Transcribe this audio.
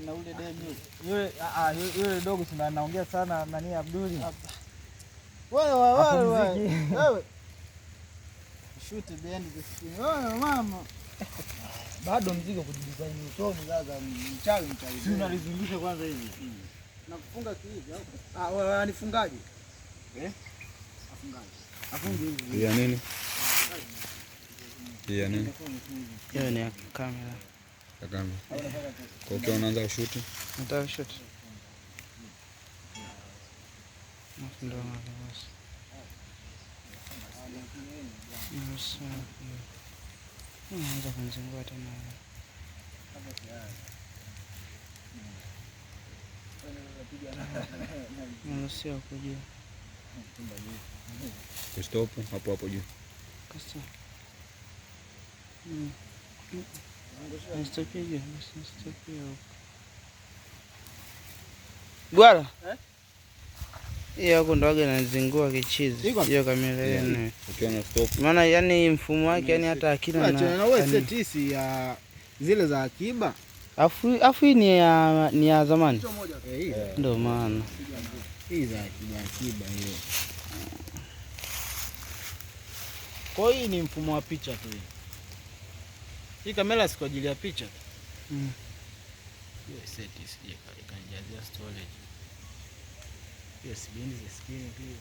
Na ule demi Yule yule dogo si anaongea sana nani Abduli. Wewe wewe Hapumziki. wewe. Shoot behind the screen. Wewe mama. Bado mzigo kujidesign usoni sasa Mchawi mchawi. Si unalizungusha kwanza hivi. Na kufunga kihivi au? Ah, wewe anifungaje? Eh? Afungaje? Afunge hivi. Ya nini? Ya nini? Hiyo ni ya kamera. Ya kamera. Kwa ukiwa unaanza kushoot. Nataka kushoot. Alafu ndo naruhusu. Naruhusu. Unaanza kunizingua tena. Naruhusiwa huko juu. Kustop hapo hapo juu. Kasa. Nistopie juu, basi nistopie huko. Bwana. Eh? Hiyo huko ndo waga inanizingua kichizi. Iko? Hiyo kamera yenu. Ukiwa na stop. Maana yani mfumo wake yani hata akina Acha na wewe yani- set hisi ya zile za akiba. Afu hii ni ya zamani. Eh, hii. Ndio maana. Hii za akiba akiba hiyo. Kwa hiyo hii ni mfumo wa picha tu hii. Hii kamera si kwa ajili ya picha tu. Hiyo set isije ikanijazia storage. Hiyo si behind the screen pia.